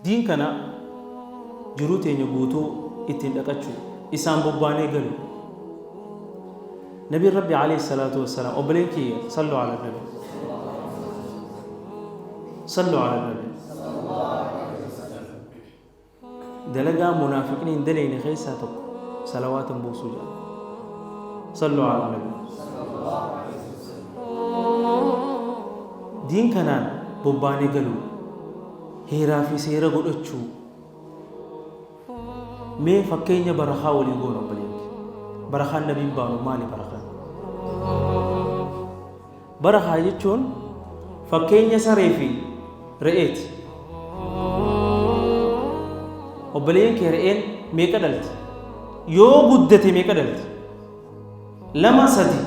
Diin kana jiruu teenya guutuu ittiin dhaqachuu, isaan bobbaanee galu. Nabiin Rabbi alayhi salaatu wassalaam, obboleen kiyya, sallu ala nabi. Sallu ala nabi. Dalagaa munaafiqni hin daleyne keessaa tokko salawaata hin buusuu jedha. Sallu ala nabi. Diin kanaan bobbaanee galuu. Heeraa fi seera godhachuu. Mee fakkeenya barakaa walii goona obboleeyyan kiyya. Barakaan nabiin baanu maali barakaan? Barakaa jechuun fakkeenya saree fi re'eeti. Obboleeyyan kee re'een meeqa dhalti? Yoo guddate meeqa dhalti? Lama sadi.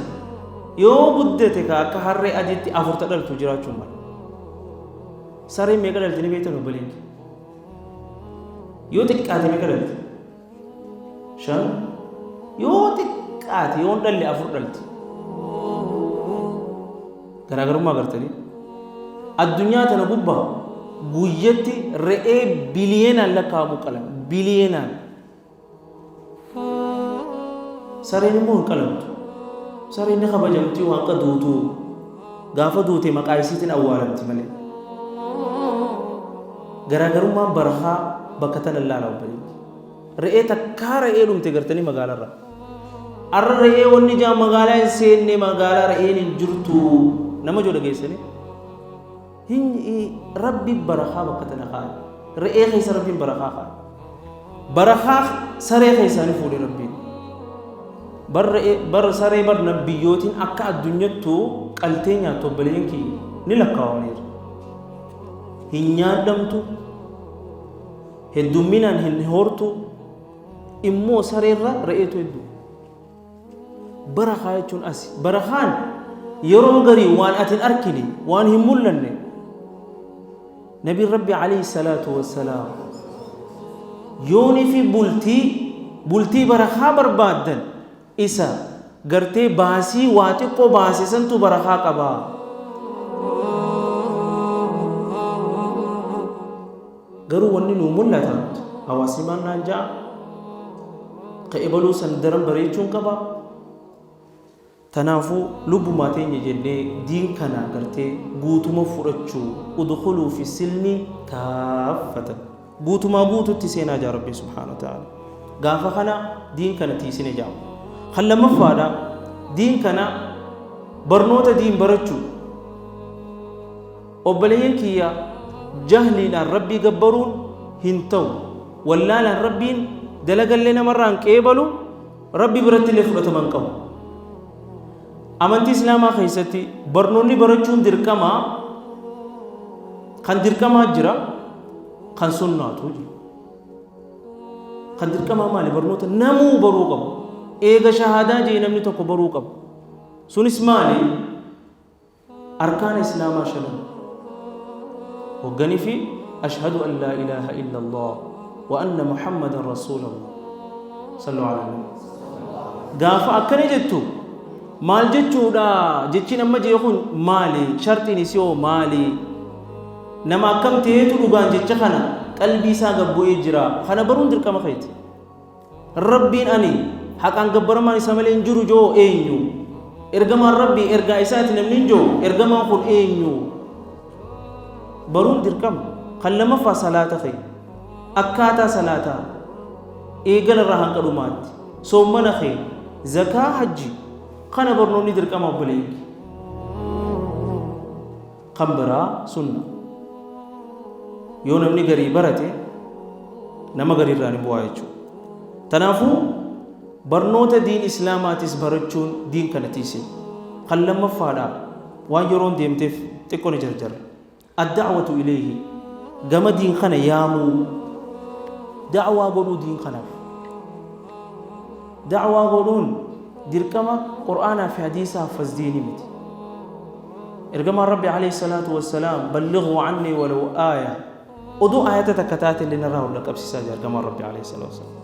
Yoo guddate ka akka harree adiitti afurta dhaltu jiraachuu mala. Sareen meeqa dhalti ni beektan obboleeyyan kee? Yoo xiqqaate meeqa dhalti? Shan. Yoo xiqqaate yoo hin dhalle afur dhalti. Garaagarummaa agartanii? Addunyaa tana gubbaa guyyatti re'ee biliyeenaan lakkaa'amu qalan. Biliyeenaan. Sareen immoo hin qalamtu. Sareen ni kabajamti waan duutu. Gaafa duute maqaa isiitiin awwaalamti malee. Garaagarummaan barakaa bakka tana ilaala obboleetti. Re'ee takkaa re'ee dhumte gartanii magaalarra. Arra re'ee wanni jaa magaalaa hin seenne, magaalaa re'een hin jirtu nama joo dhageessanii. Hin Rabbi barakaa bakka tana kaa'e. Re'ee keessa Rabbiin barakaa kaa'e. Barakaa saree keessaa ni fuudhe Rabbiin. Bar re'ee bar saree bar biyyootiin akka addunyattu qaltee nyaattu obboleeyyan kiyya ni lakkaawamaniiru. Hin nyaadhamtu, heddumminaan hin hortu, immoo sareerra re'eetu hedduu. Barakaa jechuun asi. Barakaan yeroo garii waan ati hin arkine, waan hin mul'anne. Nabiin Rabbi alayhi salaatu wassalaam yoonii fi bultii barakaa barbaaddan isa gartee baasii waa xiqqoo baase santu barakaa qaba. Garuu wanni nuu mul'ata hawaasni maal naan ja'a? Ka ebaluu san daran bareechuun qaba. Tanaafuu lubbumaa teenya jennee diin kana gartee guutuma fudhachuu, udkhuluu fi silmi kaaffatan, guutumaa guututti seenaa jaa Rabbiin subhaanahu wa ta'aala. Gaafa kana diin kana tiisine jaama. Kan lammaffaadha, diin kana barnoota diin barachuu. Obboleeyyan kiyya, jahliidhaan Rabbii gabbaruun hin ta'u. Wallaalaan Rabbiin dalagallee namarraa hin qeebalu, Rabbi birattillee fudhatama hin qabu. Amantii Islaamaa keessatti barnoonni barachuun dirqama, kan dirqamaa jira, kan sunnaatu jira. Kan dirqamaa maali? Barnoota namuu baruu qabu. Eega shahaadaa jee namni tokko baruu qabu. Sunis maali? Arkaana Islaamaa shanan. Hoggani fi ashhadu an laa ilaaha illallah wa anna Muhammadan rasuulallah. Sallu ala nabi. Gaafa akkana jettu maal jechuudha? Jechiin amma jee kun maali? Sharxiin isii hoo maali? Nama akkam ta'eetu dhugaan jecha kana qalbii isaa gad bu'ee jira? Kana baruun dirqama keeti. Rabbiin ani haqaan gabbaramaan isa malee hin jiru joo eenyu? Ergamaan Rabbii ergaa isaati namni hin joo ergamaan kun eenyu? Baruun dirqama. Kan lamaffaa salaata kee. Akkaataa salaataa. Eegala irraa hanqa dhumaatti. Soommana kee. Zakaa, hajji. Kana barnoonni dirqama obboleeyyi. Kan biraa sunna. Yoo namni garii barate nama garii irraa ni bu'aa jechuudha. Tanaafuu barnoota diin Islaamaatis barachuun diin kana tiisina. Kan lammaffaadha, waan yeroon deemteef xiqqo ni jarjarra. Ad-da'watu ilayhi, gama diin kana yaamuu, da'waa godhuu diin kanaaf. Da'waa godhuun dirqama Qur'aanaa fi hadiisa haffaz diinii miti. Ergamaan Rabbi alayhi salaatu wassalaam, ballighuu annii walaw aaya, oduu aayata takka taate illee narraa ol dhaqqabsiisaa jira ergamaan Rabbi alayhi salaatu wassalaam.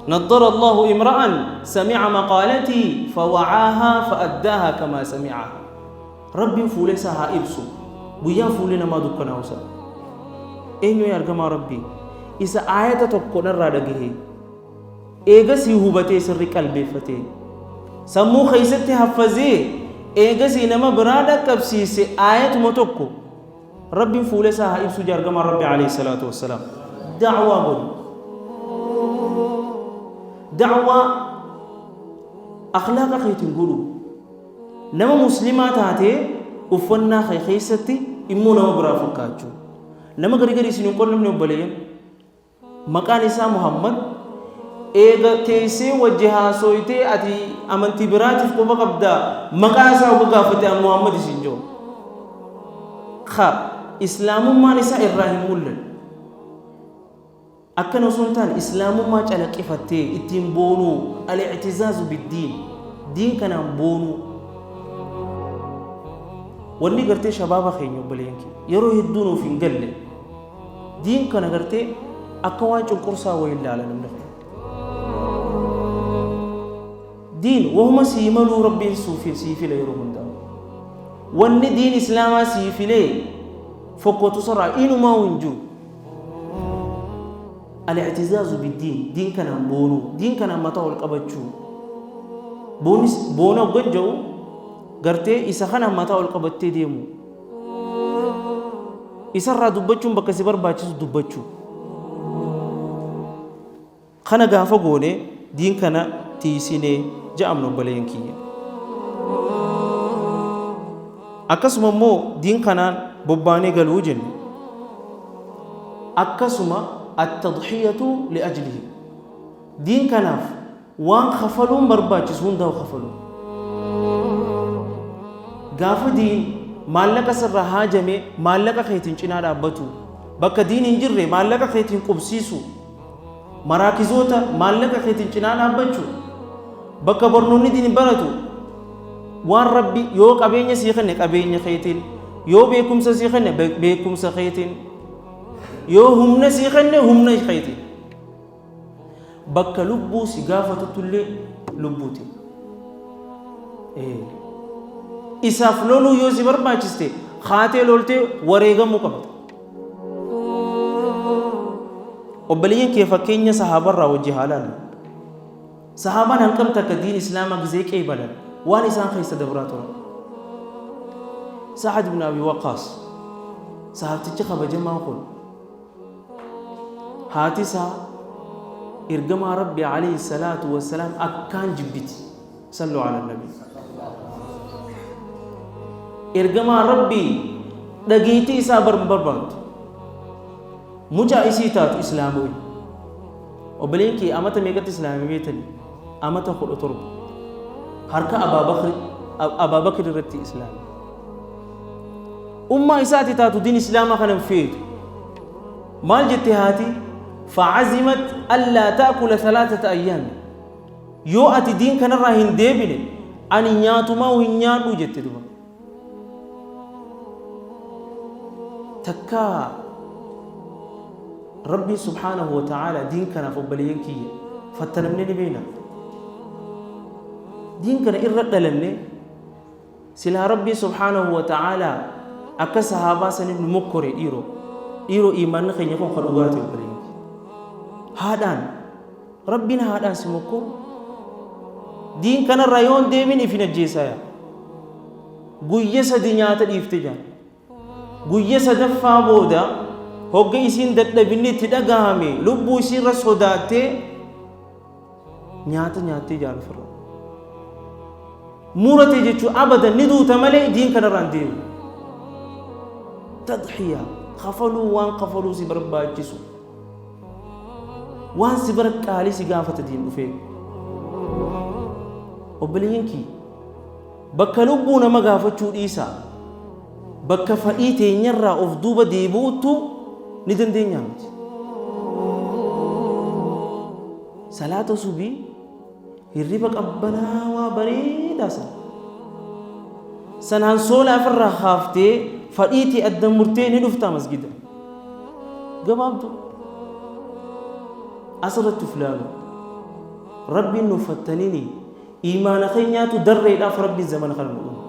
Naddara Allahu imra'an sami'a maqaalatii fawa'aahaa fa'addaahaa kamaa sami'ahaa. Rabbiin fuula isaa haa ibsu guyyaa fuulli namaa dukkanaa'u sana. Eenyu yaa ergamaa Rabbii? Isa aayata tokko narraa dhagahe, eegasii hubatee sirri qalbeeffatee, sammuu keessatti haffazee, eegasii nama biraa dhaqqabsiise aayatuma tokko Rabbiin fuula isaa haa ibsuu jaa ergamaan Rabbi alayhi salaatu wassalaam. Da'waa godhu. Da'waa akhlaaqa keetiin godhu. Nama muslimaa taatee uffannaa kee keessatti immoo nama biraa fakkaachuu. Nama gari gari isin hin qunnamne obboleeyyan. Maqaan isaa Muhammad eega teessee wajji haasooytee ati amantii biraatiif quba qabdaa maqaa isaa hogga gaafatte an Muhammad isin ji'u. Ka islaamummaan isaa irraa hin mul'anne. Akkana osoo hin taane islaamummaa calaqqifattee ittiin boonuu al-i'tizaazu biddiin diin kanaan boonuu. Wanni gartee shabaaba keenya obboleeyyan keenya yeroo hedduu nuuf hin galle Diin kana gartee akka waan cunqursaa wayii laala namni kun. Diin wahuma sii maluu rabbiin suufi sii fila yeroo hundaa. Wanni diin islaamaa sii filee fokkotu sarraa inumaa hin jiru. Al-i'tizaazu biddiin diin kanaan boonuu diin kanaan mataa ol qabachuu. Boonis boona hoggan jedhu gartee isa kanaan mataa ol qabattee deemu. Isarraa dubbachuun bakka si barbaachisu dubbachuu. Kana gaafa goone diin kana tiisinee ja'amna obboleeyyan kiyya. Akkasuma immoo diin kanaan bobbaanee galuu jenne. Akkasuma at-tadhiyatu li ajlihi. Diin kanaaf waan kafaluun barbaachisu hundaa'u kafaluu. Gaafa diin maallaqa sirraa haajame maallaqa keetiin cinaa dhaabbatu. Bakka diin hin jirre maallaqa keetiin qubsiisu. Maraakizoota maallaqa keetiin cinaa dhaabbachuu. Bakka barnoonni diin hin baratu waan Rabbi yoo qabeenya sii kenne qabeenya keetiin, yoo beekumsa sii kenne beekumsa keetiin, yoo humna sii kenne humna keetiin. Bakka lubbuu si gaafatuttullee lubbuuti. Isaaf loluu yoo si barbaachiste kaatee loltee wareegamuu qabda. Obboleeyyan kee fakkeenya sahaabarraa wajji haa laallu. Sahaabaan hanqam takka diin islaamaa gizee qeebalan waan isaan keessa dabraa turan. Sa'ad ibn Abi Waqqaas sahaabtichi kabajamaan kun Haati isaa Ergamaa Rabbii alayhi salaatu wassalaam akkaan jibbiti. Sallu ala nabii. Ergamaa Rabbii dhageettii isaa bar hin barbaaddu. Mucaa isii taatu islaamawee. Obboleen kee amata meeqatti islaamee beektani? Amata 17. Harka Abaabakri irratti islaame. Ummaa isaati taatu diin islaamaa kana hin feetu. Maal jette haati? Fa'azimat allaa ta'kula thalathata ayyaami. Yoo ati diin kanarraa hin deebine ani nyaatumaa hin nyaadhu jette duba. Takkaa Rabbiin subhaanahu wa ta'aala diin kanaaf obboleeyyan kiyya fattanamne ni beekna. Diin kana irra dhalanne Silaa Rabbiin subhaanahu wa ta'aalaa akka sahaabaa saniif nu mokkore dhiiroo. Dhiiroo iimaanni keenya kun ka dhugaa ta'e obboleeyyan kiyya. Haadhaan Rabbiin haadhaan si mokkoru. Diin kanarraa yoon deebiin ifin ajjeesaa yaa. Guyya sadi nyaata dhiifte jaan. Guyya sadaffaa booda hogga isiin dadhabinni itti dhagahame lubbuu isiirra sodaattee nyaata nyaattee jaan ofirraa. Murate jechuun abadan ni duuta malee diin kanarraa hin deemu. Tadhiya kafaluu waan kafaluu si barbaachisu. Waan si bira qaalii si gaafata diin dhufee. Obboleeyyan kiyya bakka lubbuu nama gaafachuu dhiisaa bakka fadhii teenyarraa of duuba deebi'uttu ni dandeenyaa miti. Salaata subii Hirriba qabbanaawaa bareedaa sana. San hansoolaa ofirraa kaaftee fadhii tee adda murtee ni dhuftaa masgida. Gabaabduu. Asirratti uf laalu. Rabbiin nuuf fattaniini iimaana keenyaatu darreedhaaf Rabbiin zamana kana nu uume.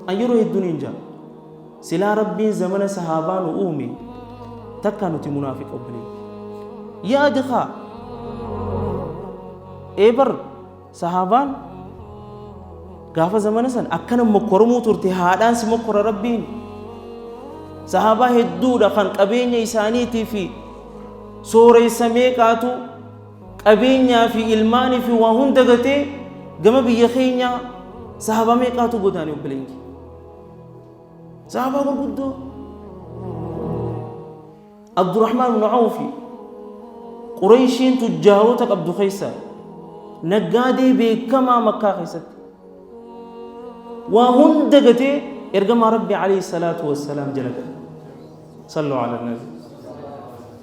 An yeroo hedduun hin jaa. Silaa Rabbiin zamana sahaabaa nu uume. Takkaa nuti munaafiqa obboleeyyan. Yaadi kaa. Ee bar sahaabaan gaafa zamana san akkana mokkoromuu turte, haadhaan si mokkora Rabbiin. Sahaabaa hedduudha kan qabeenya isaaniitii fi sooressa meeqaatu qabeenyaa fi ilmaanii fi waa hunda gatee gama biyya keenyaa sahaabaa meeqaatu godaane obboleeyyan kiyya. Sahaabaa gurguddoo Abdurrahmaan ibn Awfi Qureeshiin tujjaarota qabdu keessa naggaadee beekamaa Makkaa keessatti waa hunda gatee ergamaa Rabbi alayhi salaatu wassalaam jala gale. Sallu ala nabi.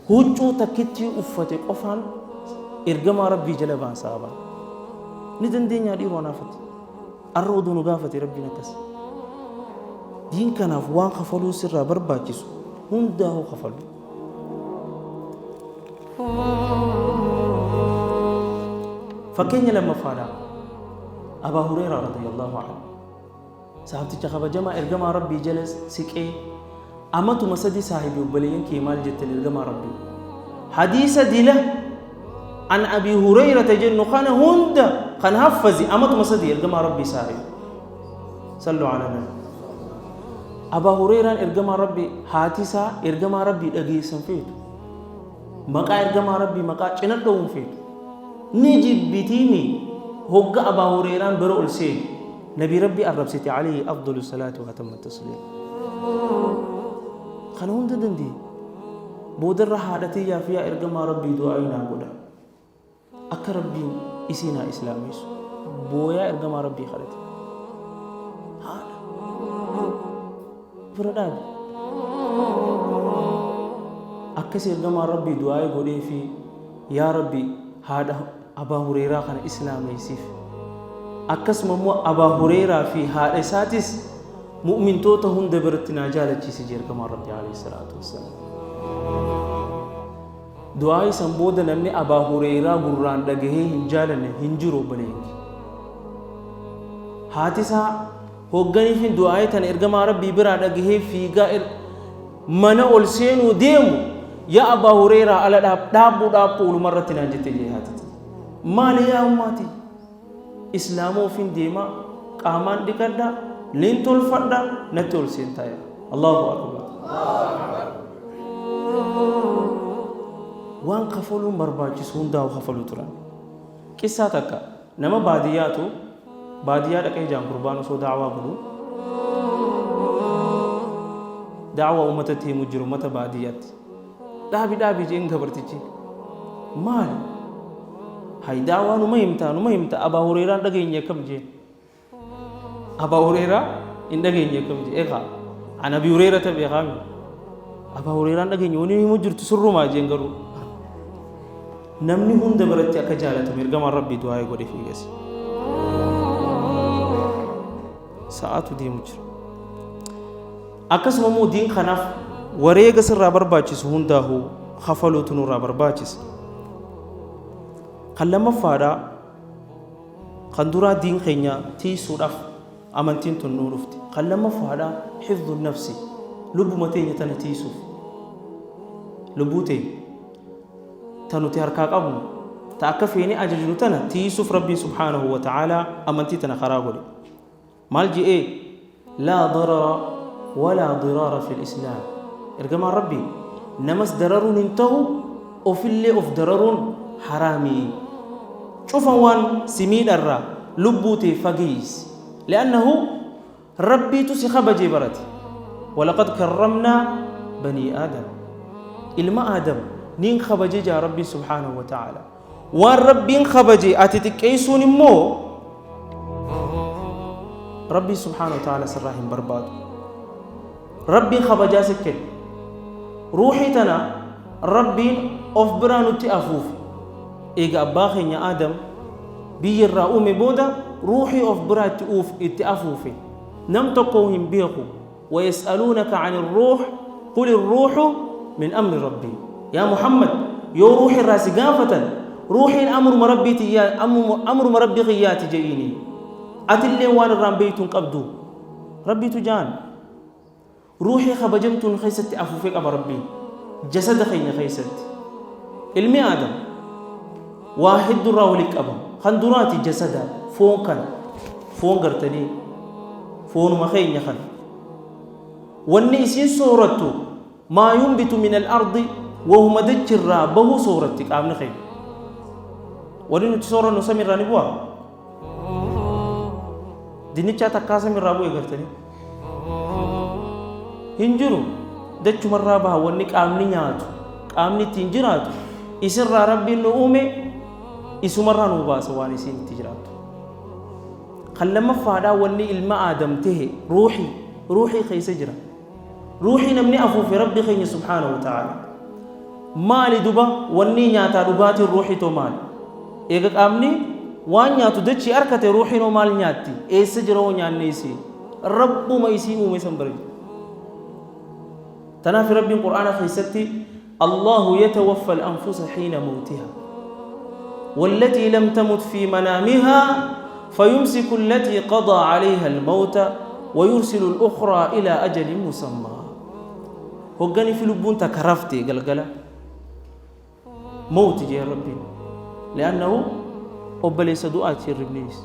Huccuu takkittii uffate qofaan ergamaa Rabbii jala ba'an sahaabaan. Ni dandeenyaa dhiiroo anaafati. Arra odoo nu gaafate Rabbiin akkas. Diin kanaaf waan kafaluun sirraa barbaachisu hundaahuu kafalu. Fakkeenya lammaffaadha. Abaa Hureeraa radiyallahu anhu. Sahabticha kabajamaa ergamaa Rabbii jala siqee amatuma sadi saahibi obboleeyyan kee maal jettan ergamaa Rabbii. Hadiisa dila an Abii Hureyrata jennu kana hunda kan haffazi amatuma sadi ergamaa Rabbii saahibi. Sallu ala nabi. Abaa Hureyraan ergamaa Rabbii haati isaa ergamaa Rabbii dhageessan feetu. Maqaa ergamaa Rabbii maqaa cina dhowuun feetu. Ni jibbitiimi hogga Abaa Hureyraan bira ol seenu. Nabii Rabbii arrabsite alayhi afdalu salaatu wa atamma tasliim. Kana hunda danda'e. Boodarra haadha tiyyaaf yaa ergamaa Rabbii du'aa'ii naa godha. Akka Rabbiin isii naa islaameessu. Booyaa ergamaa Rabbii kadhate. Haadha. Bira dhaabe. Akkasi ergamaan Rabbii du'aa'ii godhee fi yaa Rabbi haadha Abaa Hureeyraa kana islaameeysiif. Akkasuma immoo Abaa Hureeyraa fi haadha isaatis mu'mintoota hunda biratti naa jaalachiisi jee Ergamaan Rabbii alayhi salaatu wassalaam. Du'aa'ii san booda namni Abaa Hureeyraa gurraan dhagahee hin jaalanne hin jiru obboleeyyan kiyya. Haati isaa hogganiifin du'aa'ii tana Ergamaa Rabbii biraa dhagahee fiigaa mana ol seenuu deemu yaa Abaa Hureeyraa ala dhaab dhaabbuu dhaabbuu uluma irratti naan jette jee haati tiyya. Maali yaa ummaa tiyya? Islaamuufin deema qaamaan dhiqadha nin tolfadha natti ol seentaa yaa. Allahu akbar. Waan kafaluun barbaachisu hundaa'u kafaluu turan. Qissaa takka nama baadiyyaatu baadiyyaa dhaqee jaan gurbaan osoo da'waa godhu da'waa ummatatti himu jiru ummata baadiyyaatti dhaabi dhaabi jeen gabartichi maali hay da'waa numa himtaa numa himta Abaa Hureeraan dhageenye akkam jeen Abaa Hureeraa hin dhageenye akkam jee egaa an Abii Hureerata beekaami Abaa Hureeraan dhageenye wani himu jirtu sirrumaa jeen garuu Namni hunda biratti akka jaalatamu ergamaan Rabbii du'aa'ii godhe fiigasi. Sa'aatu deemu jira. Akkasuma immoo diin kanaaf wareega sirraa barbaachisu hundaahuu kafaluutu nurraa barbaachisa. Kan lammaffaadha kan duraa diin keenya tiisuudhaaf amantiin tun nuu dhufte. Kan lammaffaadha hifdhu nafsi lubbuma teenya tana tiisuuf. Lubbuu teenya. Ta nuti harkaa qabnu ta akka feene ajajnu tana tiiysuuf Rabbiin subhaanahu wa ta'aalaa amantii tana karaa godhe. Maal je'ee? Laa darara walaa diraara fil islaam. Ergamaan Rabbii namas dararuun hin tahu ofillee of dararuun haraami. Cufa waan si miidharraa lubbuu tee fageeysi. Li'annahu Rabbiitu si kabajee barate. Walaqad karramnaa banii aadam. Ilma Aadam niin kabaje jaa Rabbiin subhaanahu wa ta'aala. Waan Rabbiin kabaje ati xiqqeessuun immoo Rabbiin subhaanahu wa ta'aala sirraa hin barbaadu. Rabbiin kabajaa si kenne. Ruuhii tana Rabbiin of biraa nutti afuufe. Eega abbaa keenya Aadam biyya irraa uume booda ruuhii of biraa itti uuf itti afuufe. Nam tokko hin beeku. Wayas'aluunaka ani ruuh quli ruuhu min amri rabbii. Yaa Muhammad yoo ruuhi irraa si gaafatan ruuhiin amruma rabbii tiyyaa amruma rabbii kiyyaati je'iini. Atillee waan irraa hin beektu hin qabdu. Rabbiitu jaan. Ruuhii kabajamtuun keessatti afuufee qaba Rabbiin. Jasada keenya keessatti ilmi Aadam waa heddurraa walitti qabama. Kan duraati jasada, foon kana, foon gartanii foonuma keenya kana. Wanni isiin soorattu maa yunbitu min al-ardi, wahuma dachirraa bahu sooratti qaamni keenya. Wanni nuti soorannu samiirraa ni bu'aa? Dinnichaa takkaa samiirraa bu'e gartanii? Hin jiru. Dachumarraa baha wanni qaamni nyaatu, qaamni ittiin jiraatu, isirraa Rabbiin nu uume, isumarraa nu baasa waan isiin itti jiraattu. Kan lammaffaadhaa wanni ilma Aadam tahe ruuhii, ruuhii keessa jira. Ruuhii namni afuufe Rabbi keenya subhaanahu wa ta'aala. Maali duba wanni nyaataa dhugaatiin ruuhii too maali? Eega qaamni waan nyaatu dachii arkate ruuhiin hoo maal nyaatti? Eessa jira hoo nyaanni isii? Rabbuma isii uume san bira jira. Tanaaf Rabbiin Qur'aana keessatti Allahu yatawaffa al-anfusa hiina mawtiha wallatii lam tamut fi manaamiha fayumsiku allatii qadaa alayha al-mawta wa yursilu al-ukhraa ila ajalin musammaa. Hoggani fi lubbuun takka rafte galgala mawti jeen Rabbiin, li'annahu obboleessa du'aati hirribniis.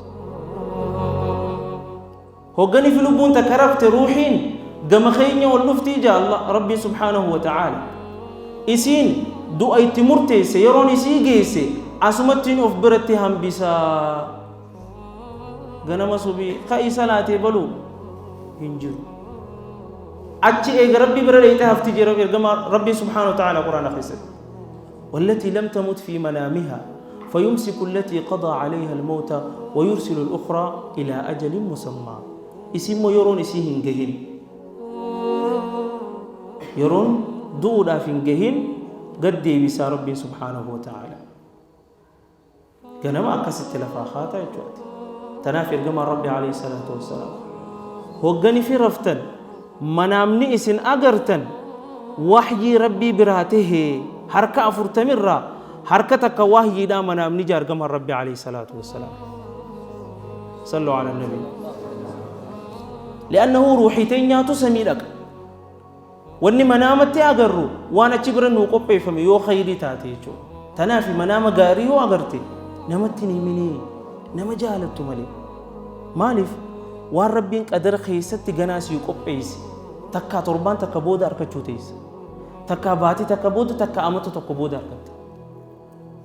Hoggani fi lubbuun takka rafte ruuhiin gama keenya ol dhuftii jaa Allah Rabbiin subhaanahu wa ta'aala. Isiin du'a itti murteesse, yeroon isii geesse asumattiin of biratti hambisaa. Ganama subii ka'ii salaatee baluu hin jiru. Achi eega Rabbii bira dheeyxee hafti jee ergama Rabbiin subhaanahu wa ta'aala Quraana keessatti. والتي لم تمت في منامها فيمسك التي قضى عليها الموت ويرسل الأخرى إلى أجل مسمى. Isin immoo yeroon isii hin gahin, yeroon du'uudhaaf hin gahin gad deebisaa Rabbiin subhaanahu wa ta'aala. Ganama akkasitti lafaa kaata jechuudha. Tanaaf ergamaan Rabbi alayhi salaatu wassalaam hoggani fi raftan manaamni isin agartan wahyii Rabbii biraa tahee, harka afurtamirraa harka takka wahyiidhaa manaamni jaa ergamaan Rabbi alayhi salaatu wassalaam. Sallu ala nabi. Li'annahu ruuxii teenyaatu samii dhaqa. Wanni manaamatti agarru waan achi bira nuu qopheeffame yoo khayrii taate jechuudha. Tanaafi manaama gaarii yoo agarte namatti hin himinii, nama jaalattu malee. Maaliif? Waan Rabbiin qadara keessatti ganaa sii qopheesse takkaa torbaan takka booda arkachuu teessa. Takkaa baatii takka booda, takkaa amata tokko booda arkatta.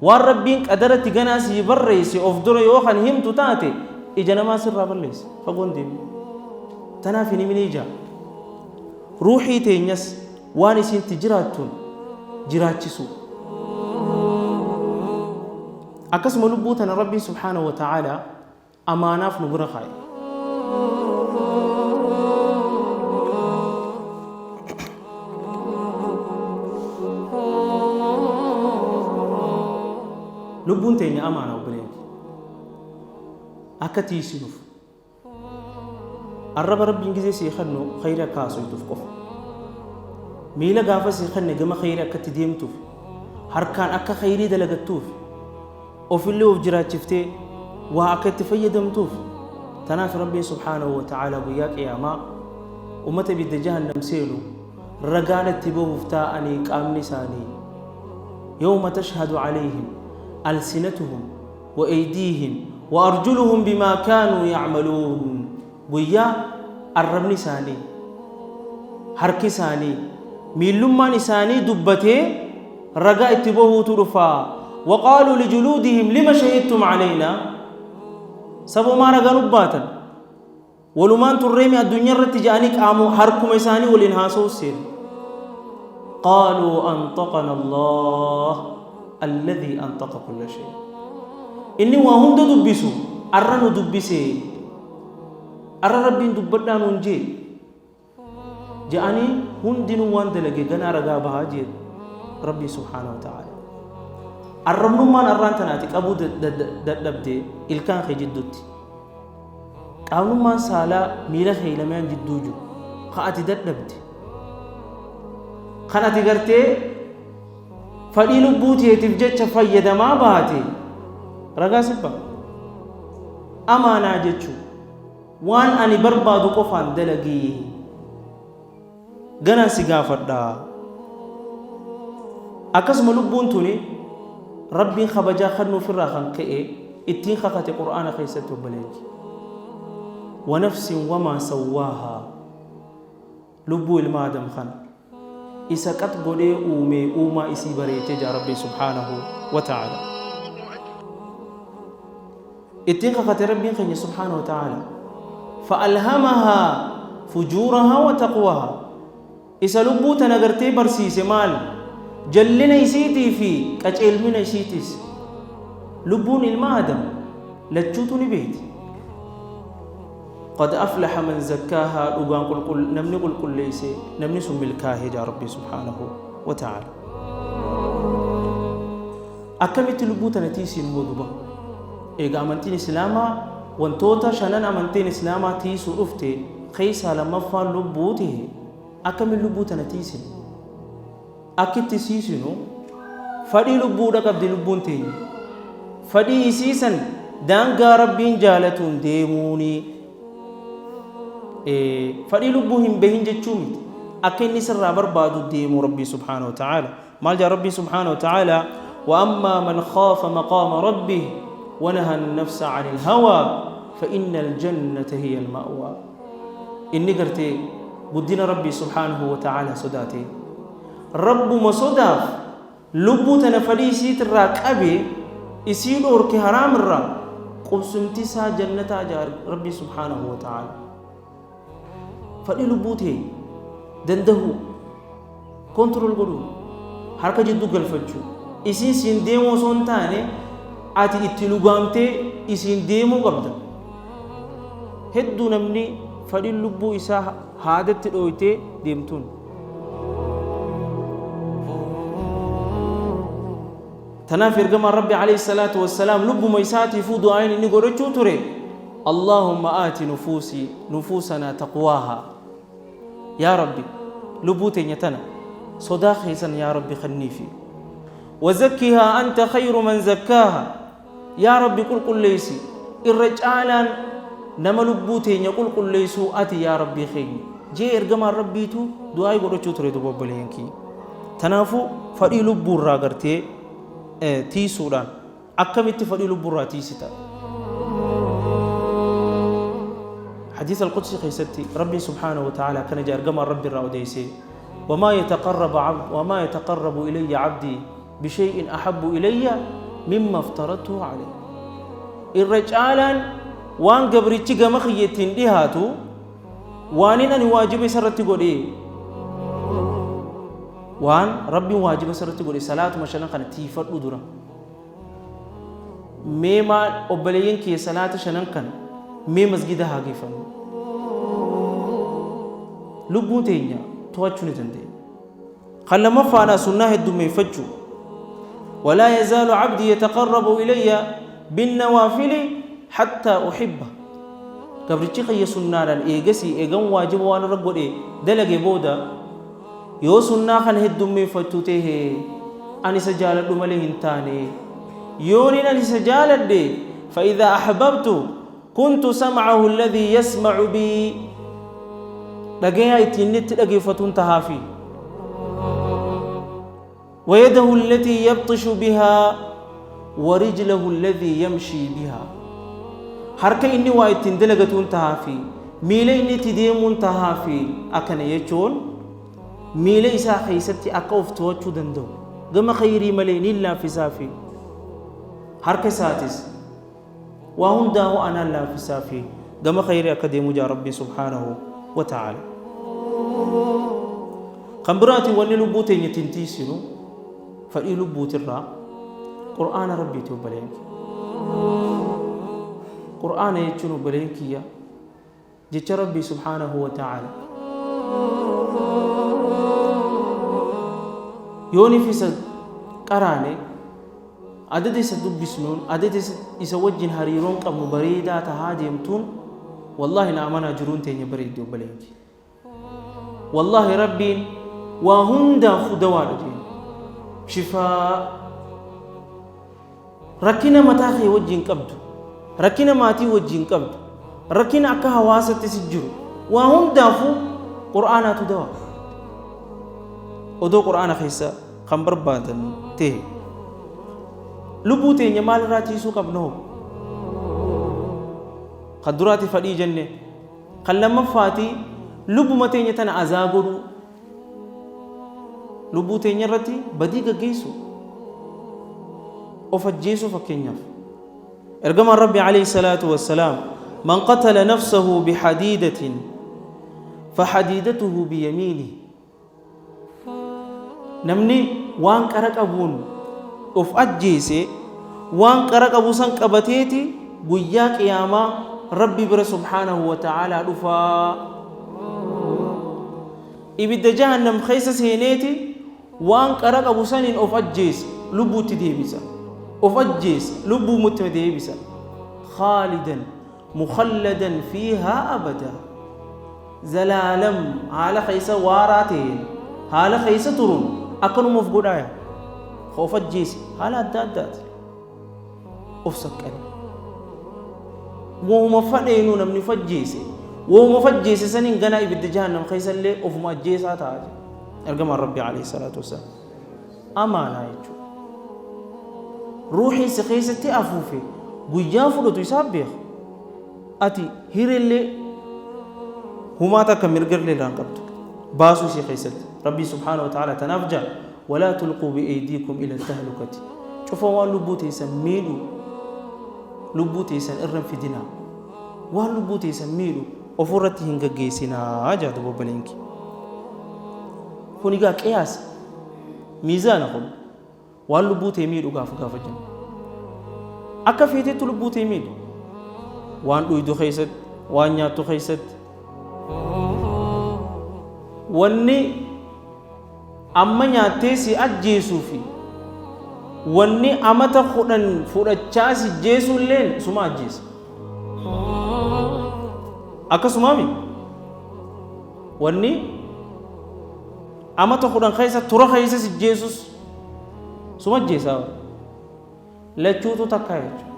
Waan Rabbiin qadaratti ganaa sii barreesse of dura yoo kan himtu taate ija namaa sirraa balleessa. Fagoon deemin. Tanaaf hin himinii jaa. Ruuhii teenyas waan isiin itti jiraattuun jiraachisuu. Akkasuma lubbuu tana Rabbiin subhaanahu wa ta'aalaa amaanaaf nu bira kaa'e. Lubbuun teenya amaana obboleeyyan kiyya. Akka tiisinuuf. Arraba Rabbiin gizee sii kennu khayrii akka haasoytuuf qofa. Miila gaafa sii kenne gama khayrii akka itti deemtuuf. Harkaan akka khayrii dalagattuuf. Ofillee of jiraachiftee waa akka itti fayyadamtuuf. Tanaaf Rabbiin subhaanahu wa ta'aalaa guyyaa qiyaamaa ummata ibidda jahannam seenu ragaan itti bahuuf taa'anii qaamni isaanii, yawma tashhadu alayhim alsinatuhum wa aydiihim wa arjuluhum bimaa kaanuu ya'maluun, guyyaa arrabni isaanii, harki isaanii, miillummaan isaanii dubbatee ragaa itti bahuutu dhufa. Waqaaluu lijuluudihim lima shahidtum calaynaa, sabomaa ragaa nu baatan, walumaan turreemi addunyaa irratti ja'anii qaamu harkuma isaanii waliin haasa'uu seenu. Qaaluu antaqana Allah alladhii antaqa kulla shay, inni waa hunda dubbisu arra nu dubbise, arra Rabbiin dubbadhaa nuun jee ja'anii hundinuu waan dalage ganaa ragaa bahaa jee Rabbiin subhaanahu wa ta'aala. Arrabnummaan arraan tanaati qabuu dadhabde ilkaan kee jidduutti. Qaamnummaan saalaa miila kee lamaan jidduu jiru ka ati dadhabde. Kan ati gartee fadhii lubbuu teetiif jecha fayyadamaa baate ragaa sibba. Amaanaa jechuu waan ani barbaadu qofaan dalagii. Ganaan si gaafadha. Akkasuma lubbuun tuni Rabbiin kabajaa kennuufirraa kan ka'e ittiin kakate Qur'aana keessatti, obboleeyyi. Wa nafsin wamaa sawwaahaa, lubbuu ilma Aadam kana isa qax godhee uumee uumaa isii bareechee jaa Rabbiin subhaanahu wa ta'aala. Ittiin kakate Rabbiin keenya subhaanahu wa ta'aala. Fa'alhamahaa fujuurahaa wa taqwahaa. Isa lubbuu tana gartee barsiise maal? Jallina isiitii fi qaceelmina isiitiis. Lubbuun ilma Aadam lachuutu ni beekti. Qad aflaha man zakkaahaa, dhugaan qulqull namni qulqulleeyse namni sun milkaahe jaa Rabbiin subhaanahu wa ta'aala. Akkamitti lubbuu tana tiisiin hoo duba? Eega amantiin Islaamaa wantoota shanan amantiin Islaamaa tiisuu dhufte keessaa lammaffaan lubbuu tahe, akkamiin lubbuu tana tiisina? Akki itti siisinu, fadhii lubbuudha qabdi lubbuun teenya. Fadhii isii san daangaa Rabbiin jaalatuun deemuuni. Fadhii lubbuu hin bahin jechuu miti. Akka inni sirraa barbaadu deemuu Rabbii subhaanahu wa ta'aala. Maal jaa Rabbiin subhaanahu wa ta'aala? Wa ammaa man khaafa maqaama rabbih wa naha an-nafsa 'anil hawaa fa innal jannata hiya al-ma'waa. Inni gartee guddina Rabbii subhaanahu wa ta'aala sodaate. Rabbuma sodaaf lubbuu tana fadhii isiitirraa qabe, isii dhoorke haraam irraa, qubsumti isaa jannataa jaa Rabbii subhaanahu wa ta'aala. Fadhii lubbuu tee dandahuu, control godhuu, harka jidduu galfachuu, isiin siin deemuu osoo hin taane ati itti lugaamtee isiin deemuu qabda. Hedduu namni fadhiin lubbuu isaa haadatti dhooytee deemtuun. Tanaaf ergamaan Rabbi alayhi salaatu wassalaam lubbuma isaatiifuu du'aayin inni godhachuu ture, Allaahumma aati nufuusii nufuusanaa taqwaahaa, yaa Rabbi lubbuu teenya tana sodaa keessan yaa Rabbi kenniifi, wazakkihaa anta khayru man zakkaaha, yaa Rabbi qulqulleessi, irra caalaan nama lubbuu teenya qulqulleessuu ati yaa Rabbii keenya jee ergamaan Rabbiitu du'aayii godhachuu ture. Duba obboleeyyan kiyya, tanaafuu fadhii lubbuu irraa gartee tiisuudhaan akkamitti fadhii lubbuu irraa tiisita? Hadiisa al-Qudsi keessatti Rabbiin subhaanahu wa ta'ala akkana jee ergamaan Rabbi irraa odeessee: wamaa yataqarrabu abd wamaa yataqarrabu ilayya abdii bishay'in ahabbu ilayya mimma aftaratuhu alayhi. Irra caalaan waan gabrichi gama kiyya ittiin dhihaatu waanin ani waajiba isa irratti godhe, waan Rabbiin waajiba isa irratti godhe, salaatuma shanan kana tiifadhu. Dura mee maal obboleeyyan kiyya, salaata shanan kana mee masgida haa geeffannu. Lubbuu teenya to'achuu ni dandeenya. Kan lammaffaadha, sunnaa heddummeeffachuu. Walaa yazaalu cabdii yataqarrabu ilayya binnawaafili hattaa uhibba. Gabrichi kiyya sunnaadhaan eegasii eegan waajiba waan irra godhe dalage booda yoo sunnaa kana heddummeeffachuu ta'e ani isa jaaladhu malee hin taane. Yoonin ani isa jaaladhe, fa'idhaa ahbabtu kuntu sam'ahu alladhii yasma'u bii, dhagayaa ittiin inni itti dhageeffatuun tahaafi. Wayadahu allatii yabxishu bihaa warijlahu alladhii yamshii bihaa, harka inni waa ittiin dalagatuun tahaafi, miila inni itti deemuun tahaafi. Akkana jechuun miila isaa keessatti akka of to'achuu danda'u gama khayrii malee ni laaffisaafi, harka isaatis waa hundaahuu anaan laaffisaafi gama khayrii akka deemu jaa Rabbiin subhaanahu wa ta'aala. Kan biraatiin wanni lubbuu teenya ittiin tiisinu fadhii lubbuutirraa Qur'aana Rabbiiti, obboleen kiyya. Qur'aana jechuun, obboleen kiyya, jecha Rabbii subhaanahu wa ta'aala. Yooniif isa qaraane, adada isa dubbisnuun, adada isa wajjin hariiroon qabnu bareedaa tahaa deemtuun, wallaahi na amanaa, jiruun teenya bareeddi, obboleen kiyya. Wallaahi Rabbiin waa hundaafuu dawaadha jeen. Shifaa rakkina mataa kee wajjin qabdu, rakkina maatii wajjin qabdu, rakkina akka hawaasatti si jiru, waa hundaafuu Qur'aanaatu dawaa. Odoo Qur'aana keessa kan barbaadan ta'e. Lubbuu teenya maalirraa tiisuu qabna hoo? Kan duraati fadhii jenne. Kan lammaffaati lubbuma teenya tana azaa godhuu. Lubbuu teenya irratti badii gaggeessuu. Of ajjeesuu fakkeenyaaf. Ergamaan Rabbi alayhi salaatu wassalaam man qatala nafsahu bihadiidatin fahadiidatuhu biyamiinihi. Namni waan qara qabuun of ajjeese waan qara qabu san qabateeti guyyaa qiyaamaa Rabbi bira subhaanahu wa ta'aalaa dhufaa. Ibidda jahannam keessa seeneeti waan qara qabu saniin of ajjeesa lubbuutti deebisa. Of ajjeesa lubbuumutti deebisa. Khaalidan mukhalladan fiihaa abadaa. Zalaalam haala keessa waaraa ta'een haala keessa turuun akkanuma of godhaaya. Ka of ajjeese haala adda addaati. Of saqqale. Wahuma fadheenuu namni of ajjeese. Wahuma of ajjeese saniin ganaa ibidda jahannam keessa illee ofuma ajjeesaa ta'a. Ergamaan Rabbii alayhi salaatu wassalaam. Amaanaa jechuudha. Ruuhii si keessatti afuufe guyyaa fudhatu isaa beeka. Ati hireellee humaa takka mirgallee irraa hin qabdu. Baasuu isii keessatti. Rabbii subhaanahu wa ta'ala tanaaf ja'a. Walaa tulquu bi'aydiikum ila tahlukati. Cufa waan lubbuu teessan miidhu lubbuu teessan irra hin fidinaa. Waan lubbuu teessan miidhu ofirratti hin gaggeessinaa jaa duba obboleenki. Kun egaa qiyaasa. Miizaana kun. Waan lubbuu tee miidhu gaafa gaafa jennu. Akka feetetti lubbuu tee miidhu. Waan dhuydu keessatti, waan nyaattu keessatti. Wanni amma nyaattee si ajjeesuu fi wanni amata 10 fudhachaa si jeesuu illeen suma ajjeesa. Akkasumaami wanni Amata 10 keessa tura keessa si jeesus suma jeesaa bara. Lachuutu takkaa jechuudha.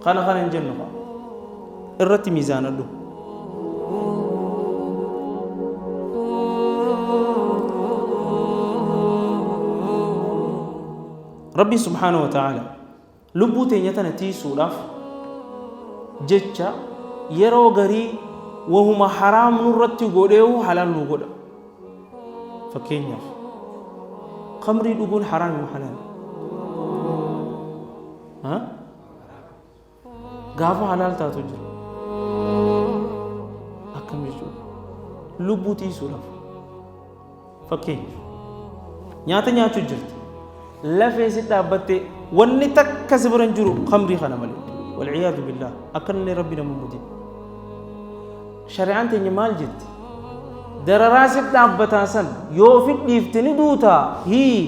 Kana kana hin jennu kaa. Irratti miizaanadhu. Rabbi subhaanahu wa ta'ala Lubbuu teenya tana tiiysuudhaaf jecha yeroo garii wahuma haraam nurratti godheehu halaal nuu godha. Fakkeenyaaf khamrii dhuguun haraami moo halaali? Ha? Gaafa halaal taatu jira. Akkam jechuudha? Lubbuu tiiysuudhaaf. Fakkeenyaaf nyaata nyaachuu jirti. Lafee si dhaabbattee wanni takka si bira hin jiru khamrii kana malee. Walciyaadu billaah akkanallee rabbi nama mudin. Shari'aan teenya maal jetti? Dararaa si dhaabbataa san yoo ofi dhiifte ni duutaa hii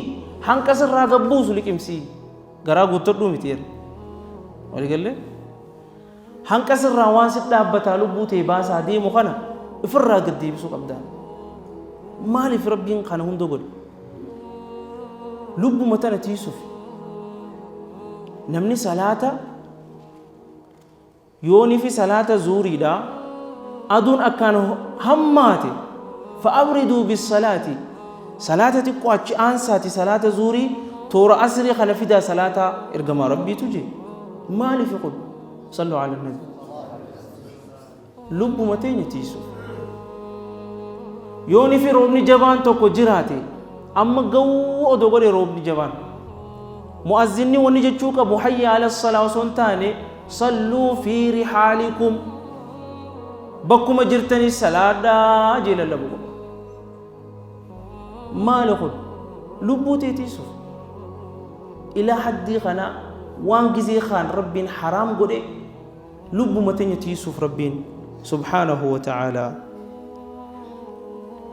hanqa sirraa gabbuusu liqimsii garaa guuttadhuu miti jedha. Waliigallee? Hanqa sirraa waan si dhaabbataa lubbuu tee baasaa deemu kana ifirraa gad deebisuu qabdaa. Maaliif Rabbiin kana hunda godhe? Lubbuma tana tiisuuf. Namni salaata yoonifi salaata zuuriidha aduun akkaan hammaate fa'abriduu bisalaati salaata xiqqoo achi aansaati salaata zuurii toora asrii kana fidaa salaataa ergamaa Rabbiitu jee. Maaliif kun? Sallu ala nabi. Lubbuma teenya tiisuuf. Yooni fi roobni jabaan tokko jiraate amma gawuu odoo godhe roobni jabaan. Mu'azzinni wanni jechuu qabu hayya ala salaa osoo hin taane salluu fi rihaalikum bakkuma jirtanii salaadhaa jee lallabu qaba. Maali kun? Lubbuu tee tiisuuf. Ilaa haddii kanaa waan gizee kaan Rabbiin haraam godhe lubbuma teenya tiisuuf Rabbiin subhaanahu wa ta'aalaa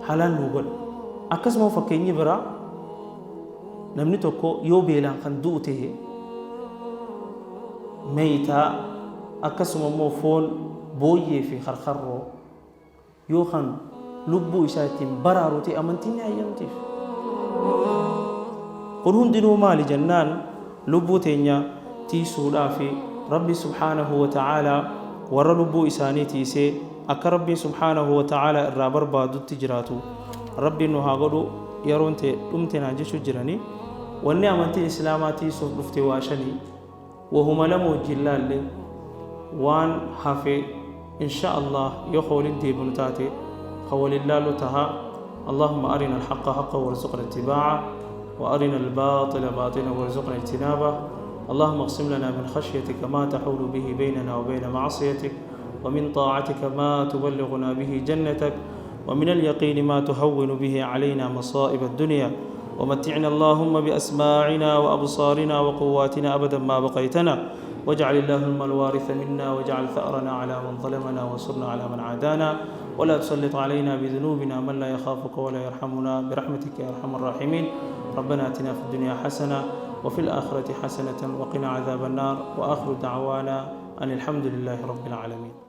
halaal nuu godhe. Akkasuma fakkeenyi biraa namni tokko yoo beelaan kan du'u ta'e meeytaa akkasuma immoo foon booyyee fi karkarroo yoo kan lubbuu isaa ittiin baraaru ta'e amantiin ni hayyamtiif. Kun hundinuu maali jennaan lubbuu teenya tiisuudhaafi Rabbi subhaanahu wa ta'aalaa warra lubbuu isaanii tiisee akka Rabbiin subhaanahu wa ta'aalaa irraa barbaadutti jiraatu Rabbiin nu haa godhu yeroon tee dhumte naan jechuu jiranii. Wanni amantiin Islaamaa tiisuuf dhufte waa shani. Wahuma lama wajjin laalle waan hafe insha Allah yoo ka waliin deebinu taate ka waliin laallu taha. Allahumma arina alhaqqa haqqan warzuqna ittibaa'a wa arina albaaxila baaxilan warzuqna ijtinaaba. Allahumma aqsim lana min khashyatika ma tahuulu bihi baynana wa bayna ma'asiyatik wa min طاعتك ما تبلغنا به جنتك ومن اليقين ما تهون به علينا مصائب الدنيا ومتعنا اللهم بأسماعنا وأبصارنا وقواتنا أبدا ما بقيتنا واجعل اللهم الوارث منا واجعل ثأرنا على من ظلمنا وانصرنا على من عادانا ولا تسلط علينا بذنوبنا من لا يخافك ولا يرحمنا برحمتك يا أرحم الراحمين. ربنا آتنا في الدنيا حسنة وفي الآخرة حسنة وقنا عذاب النار. وآخر دعوانا أن الحمد لله رب العالمين.